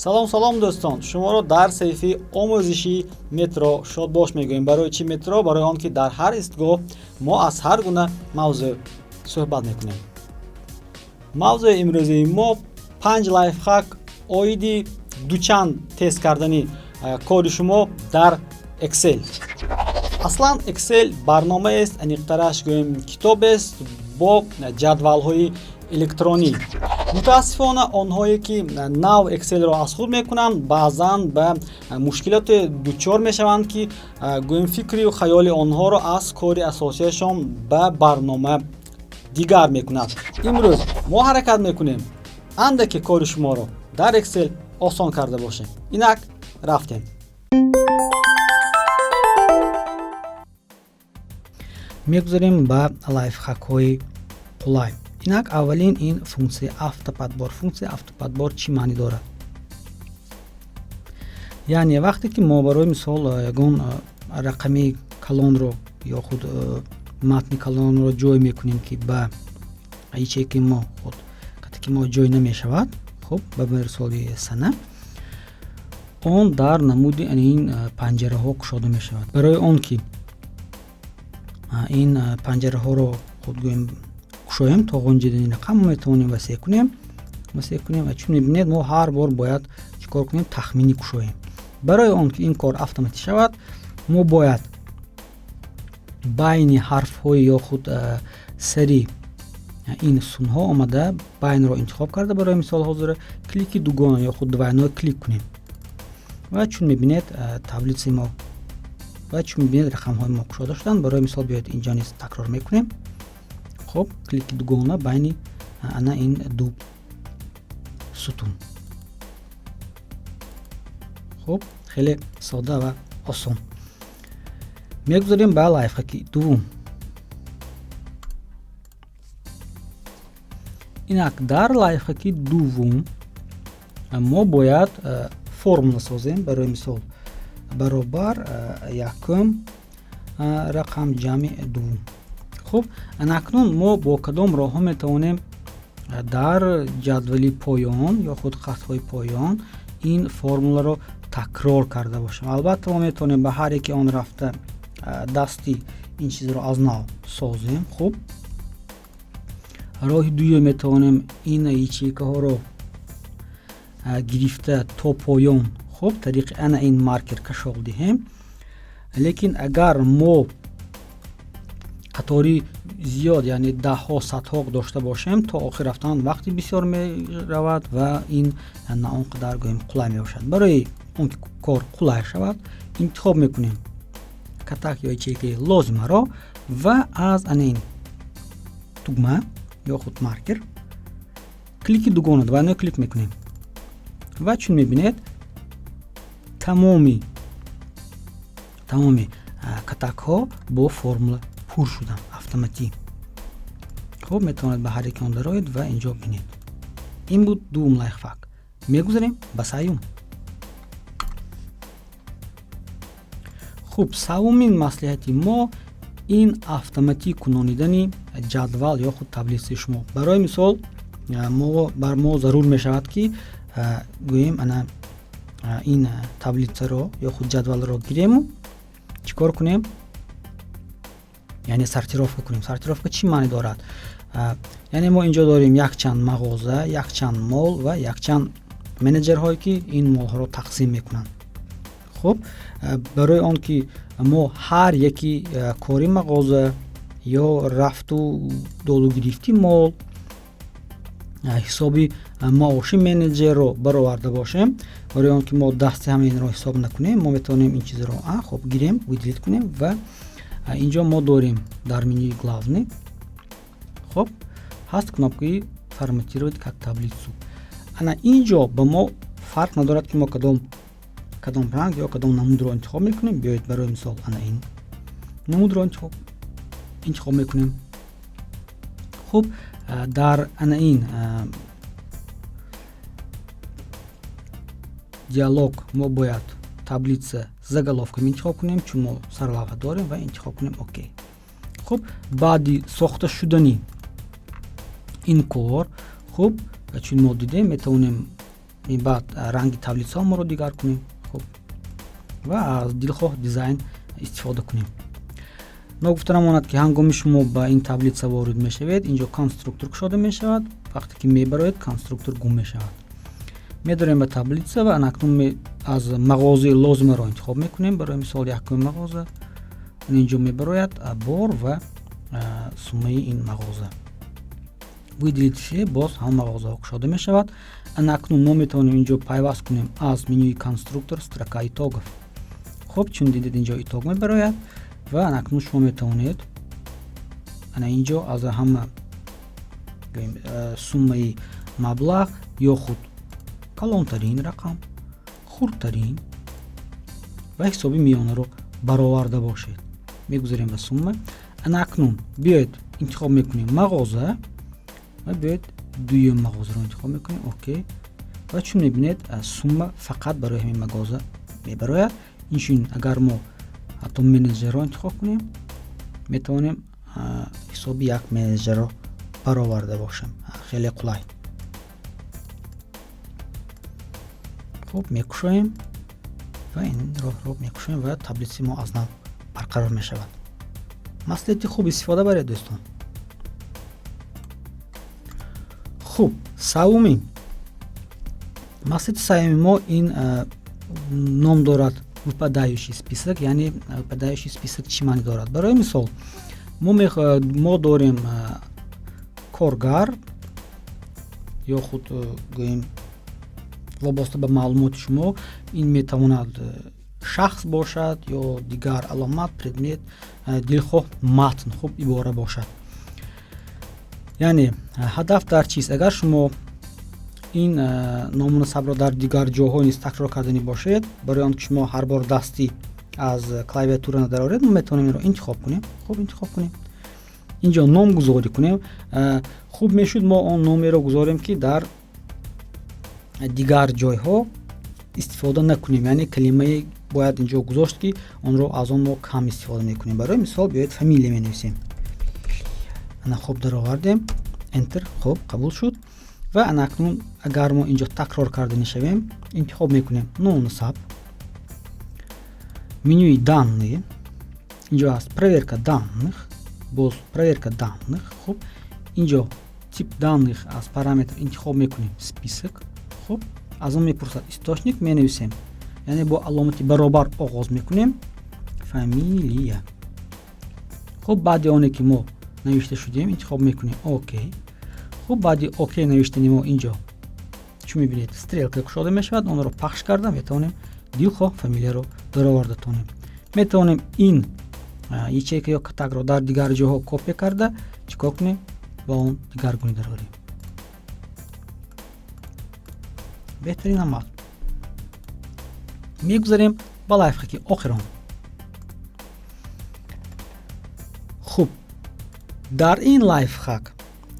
Салом, салом, дӯстон! Шуморо дар саҳифаи омӯзишии Метро шодбош мегӯем. Барои чӣ Метро? Барои он ки дар ҳар истгоҳ мо аз ҳар гуна мавзӯъ суҳбат мекунем. Мавзӯи имрӯзии мо: панҷ лайфхак оиди дучанд тест кардани кори шумо дар Excel. Аслан Excel барномаест, аниқтараш гӯем, китобест бо ҷадвалҳои электронӣ. Мутаассифона, онҳое ки нав Excelро аз худ мекунанд, баъзан ба мушкилоте дучор мешаванд, ки гӯем, фикрию хаёли онҳоро аз кори асосияшон ба барнома дигар мекунад. Имрӯз мо ҳаракат мекунем, андаке кори шуморо дар Excel осон карда бошем. Инак, рафтем. Мегузарем ба лайфхакҳои қулай. Инак, аввалин ин функсияи автоподбор. Функсияи автоподбор чӣ маънӣ дорад? Яъне вақте ки мо, барои мисол, ягон рақами калонро ё худ матни калонро ҷой мекунем, ки ба ячейкаи мо, худ ки мо ҷой намешавад, хуб, ба мисоли сана, он дар намуди ин панҷараҳо кушода мешавад. Барои он ки ин панҷараҳоро, худ гӯем, кушоем то ғунҷидани рақам, мо метавонем васеъ кунем ва, чун мебинед, мо ҳар бор бояд чӣ кор кунем? Тахминӣ кушоем. Барои он ки ин кор автоматӣ шавад, мо бояд байни ҳарфҳои ё худ сари ин сутунҳо омада, байнро интихоб карда, барои мисол, ҳозир клики дугона ё худ двойной клик кунем ва, чун мебинед, таблицаи мо ва, чун мебинед, рақамҳои мо кушода шуданд. Барои мисол, биёед, инҷо низ такрор мекунем. Хуб, клики дугона байни ана ин ду сутун. Хуб, хеле сода ва осон. Мегузарем ба лайфхаки дуввум. Инак, дар лайфхаки дуввум мо бояд формула созем. Барои мисол, баробар якум рақам ҷамъи дуввум. Хуб, анакнун мо бо кадом роҳҳо метавонем дар ҷадвали поён ё худ хатҳои поён ин формуларо такрор карда бошем? Албатта, мо метавонем ба ҳар яке он рафта, дастӣ ин чизро аз нав созем. Хуб, роҳи дуюм: метавонем ин ячейкаҳоро гирифта то поён, хуб, тариқи ана ин маркер кашол диҳем. Лекин агар мо қатори зиёд, яъне даҳҳо, садҳо дошта бошем, то охир рафтан вақти бисёр меравад ва ин на он қадар, гӯем, қулай мебошад. Барои он ки кор қулай шавад, интихоб мекунем катак ё ячейкаи лозимаро ва аз ана ин тугма ё худ маркер клики дугона, двойной клик мекунем ва, чун мебинед, тамоми катакҳо бо формула пур шуданд автоматӣ. Хуб, метавонед ба ҳар яке он дароед ва инҷо бинед. Ин буд дуввум лайфхак. Мегузарем ба сеюм. Хуб, сеюмин маслиҳати мо ин автоматӣ кунонидани ҷадвал ё худ таблицаи шумо. Барои мисол, мо бар мо зарур мешавад, ки, гӯем, ана ин таблицаро ё худ ҷадвалро гирему чӣ кор кунем? Яъне сортировка кунем. Сортировка чӣ маъне дорад? Яъне мо инҷо дорем якчанд мағоза, якчанд мол ва якчанд менеҷерҳое, ки ин молҳоро тақсим мекунанд. Хуб, барои он ки мо ҳар яки кори мағоза ё рафту доду гирифти мол, ҳисоби маоши менеҷерро бароварда бошем, барои он ки мо дасти ҳама инро ҳисоб накунем, мо метавонем ин чизро, хуб, гирем, выделить кунем ва инҷо мо дорем дар менюи главный, хуб, ҳаст кнопкаи «Форматировать как таблицу». Ана инҷо ба мо фарқ надорад, ки мо кадом ранг ё кадом намудро интихоб мекунем. Биёед, барои мисол, ана ин намудро интихоб мекунем. Хуб, дар ана ин диалог мо бояд «Таблица с заголовками» интихоб кунем, чун мо сарлавҳа дорем, ва интихоб кунем «Окей». Хуб, баъди сохта шудани ин кор, хуб, чун мо дидем, метавонем Баъд ранги таблицаҳо моро дигар кунем, хуб, ва аз дилхоҳ дизайн истифода кунем. Ногуфта намонад, ки ҳангоми шумо ба ин таблица ворид мешавед, инҷо конструктор кушода мешавад. Вақте ки мебароед, конструктор гум мешавад. Медорем ба таблица ва анакнун аз мағозаи лозимаро интихоб мекунем. Барои мисол, якум мағоза инҷо мебарояд, бор ва суммаи ин мағоза. Выделить все, боз ҳам мағозаҳо кушода мешавад. Анакнун мо метавонем инҷо пайваст кунем аз менюи конструктор строка итогов. Хуб, чун дидед, инҷо итог мебарояд ва анакнун шумо метавонед ана инҷо аз ҳама суммаи маблағ ё худ калонтарин рақам, хурдтарин ва ҳисоби миёнаро бароварда бошед. Мегузарем ба сумма. Ана акнун биёед, интихоб мекунем мағоза ва биёед, дуюм мағозаро интихоб мекунем, окей. Ва чун мебинед, сумма фақат барои ҳамин мағоза мебарояд. Инчунин, агар мо ҳатто менеҷерро интихоб кунем, метавонем ҳисоби як менеҷерро бароварда бошем. Хеле қулай. Хуб, мекушоем ва ин роҳро мекушоем ва таблицаи мо аз нав барқарор мешавад. Маслиҳати хуб, истифода баред, дӯстон. Хуб, саввумин маслиҳати сеюми мо ин ном дорад выпадающий список. Яъне выпадающий список чӣ маъне дорад? Барои мисол, мо дорем коргар ё худ, гӯем, вобаста ба маълумоти шумо ин метавонад шахс бошад ё дигар аломат, предмет, дилхоҳ матн, хуб, ибора бошад. Яъне ҳадаф дар чист? Агар шумо ин ному насабро дар дигар ҷоҳо низ такрор карданӣ бошед, барои он ки шумо ҳар бор дастӣ аз клавиатура надароред, мо метавонем инро интихоб кунем. Хуб, интихоб кунем, инҷо номгузорӣ кунем. Хуб мешуд, мо он номеро гузорем, ки дар дигар ҷойҳо истифода накунем. Яъне калимае бояд инҷо гузошт, ки онро аз он мо кам истифода мекунем. Барои мисол, биёед, фамилия менависем. Ана, хуб, даровардем, enter. Хуб, қабул шуд. Ва анакнун агар мо инҷо такрор карданӣ шавем, интихоб мекунем ному насаб, менюи данные, инҷо аст проверка данных, боз проверка данных. Хуб, инҷо тип данных аз параметр интихоб мекунем список. Хуб, аз он мепурсад источник, менависем, яъне бо аломати баробар оғоз мекунем, фамилия. Хуб, баъди оне ки мо навишта шудем, интихоб мекунем окей. Хуб, баъди окей навиштани мо инҷо, чун мебинед, стрелка кушода мешавад. Онро пахш карда метавонем дилхоҳ фамилияро дароварда тонем. Метавонем ин ячейка ё катакро дар дигар ҷоҳо копия карда, чӣ кор кунем, ба он дигаргунӣ дарорем. Беҳтарин амал. Мегузарем ба лайфхаки охирон. Хуб, дар ин лайфхак,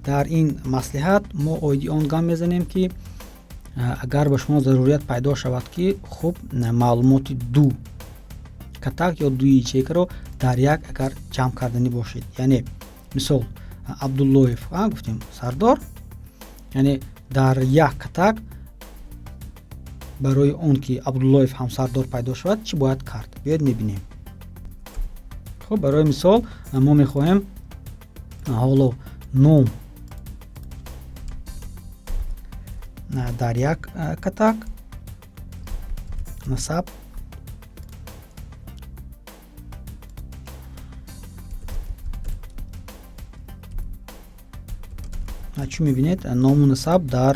дар ин маслиҳат мо оиди он гап мезанем, ки агар ба шумо зарурият пайдо шавад, ки, хуб, маълумоти ду катак ё ду ячейкаро дар як агар ҷамъ карданӣ бошед. Яъне мисол, Абдуллоев гуфтем, Сардор, яъне дар як катак барои он ки Абдуллоев ҳам Сардор пайдо шавад, чӣ бояд кард? Биёед, мебинем. Хуб, барои мисол, мо мехоҳем ҳоло ном дар як катак, насаб чун мебинед, ному насаб дар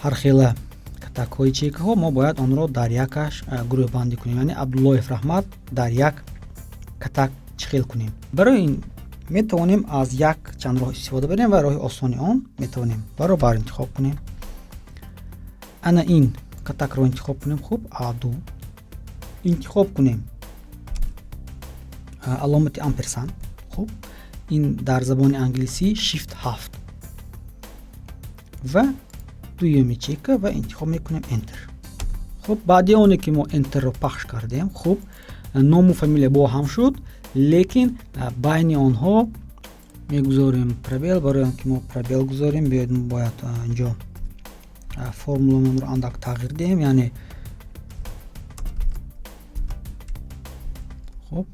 ҳар хела катакҳои ячейкаҳо, мо бояд онро дар якаш гурӯҳбандӣ кунем. Яъне Абдуллоев Раҳмат дар як катак чӣ хел кунем? Барои ин метавонем аз як чанд роҳ истифода барем ва роҳи осони он метавонем баробар интихоб кунем, ана ин катакро интихоб кунем. Хуб, А2 интихоб кунем, аломати амперсанд. Хуб, ин дар забони англисӣ shift 7, ва дуюм ячейка ва интихоб мекунем enter. Хуб, баъди оне ки мо enterро пахш кардем, хуб, ному фамилия бо ҳам шуд, лекин байни онҳо мегузорем пробел. Барои он ки мо пробел гузорем, биёед, мо бояд инҷо Формуламонро андак тағйир диҳем, яъне хуб,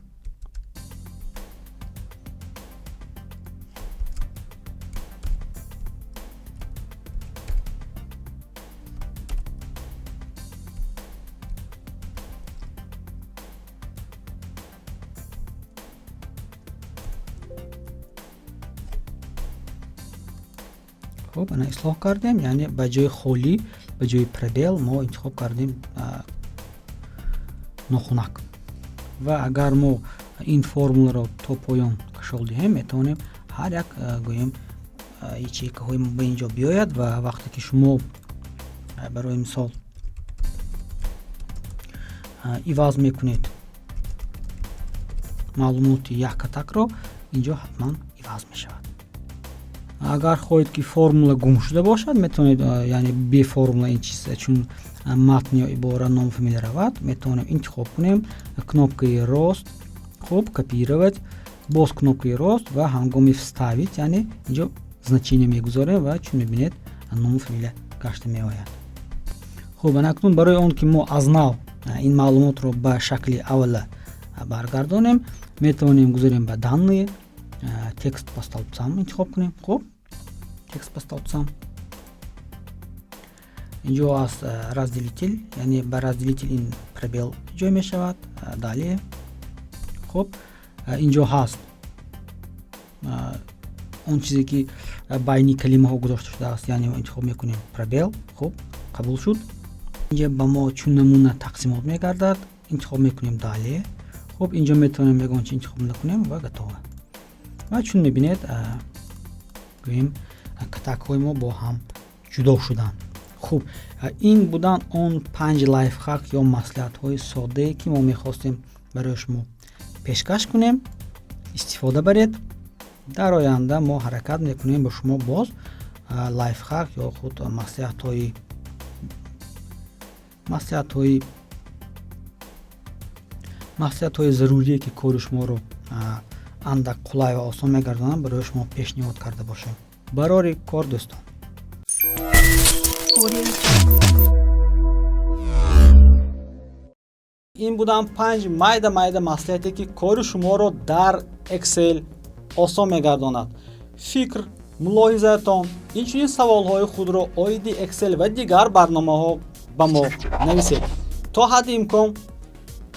хуб, ана ислоҳ кардем, яъне ба ҷои холӣ, ба ҷои пробел мо интихоб кардем нохунак. Ва агар мо ин формуларо то поён кашол диҳем, метавонем ҳар як, гӯем, ячейкаҳои мо ба инҷо биёяд. Ва вақте ки шумо, барои мисол, иваз мекунед маълумоти як катакро, инҷо ҳатман иваз мешавад. Агар хоҳед, ки формула гум шуда бошад, метавонед, яъне бе формула ин чиз чун матн ё ибора, ному фамилия равад, метавонем интихоб кунем, кнопкаи рост, хуб, копировать, боз кнопкаи рост ва ҳангоми вставить, яъне инҷо значение мегузорем ва, чун мебинед, ному фамилия гашта меояд. Хуб, анакнун барои он ки мо аз нав ин маълумотро ба шакли аввала баргардонем, метавонем гузорем ба данные, текст по столбцам интихоб кунем. Хуб, текст по столбцам, инҷо аст разделитель, яъне ба разделитель ин пробел ҷой мешавад. Далее. Хуб, инҷо ҳаст он чизе, ки байни калимаҳо гузошта шудааст, яъне интихоб мекунем пробел. Хуб, қабул шуд. Инҷа ба мо чун намуна тақсимот мегардад, интихоб мекунем далее. Хуб, инҷо метавонем ягон чи интихоб накунем ва готово. Ва чун мебинед, гӯем, катакҳои мо бо ҳам ҷудо шуданд. Хуб, ин буданд он панҷ лайфхак ё маслиҳатҳои соддае, ки мо мехостем барои шумо пешкаш кунем. Истифода баред. Дар оянда мо ҳаракат мекунем, ба шумо боз лайфхак ё худ маслиҳатҳои зарурие, ки кори шуморо андак қулай ва осон мегардонанд, барои шумо пешниҳод карда бошем. Барори кор, дӯстон. Audio Jungle. Ин буданд панҷ майда майда маслиҳате, ки кори шуморо дар Excel осон мегардонад. Фикр, мулоҳизаатон, инчунин саволҳои худро оиди Excel ва дигар барномаҳо ба мо нависед. То ҳадди имкон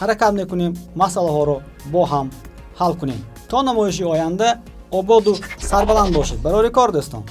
ҳаракат мекунем, масъалаҳоро бо ҳам ҳал кунем. То намоиши оянда ободу сарбаланд бошед. Барори кор, дӯстон.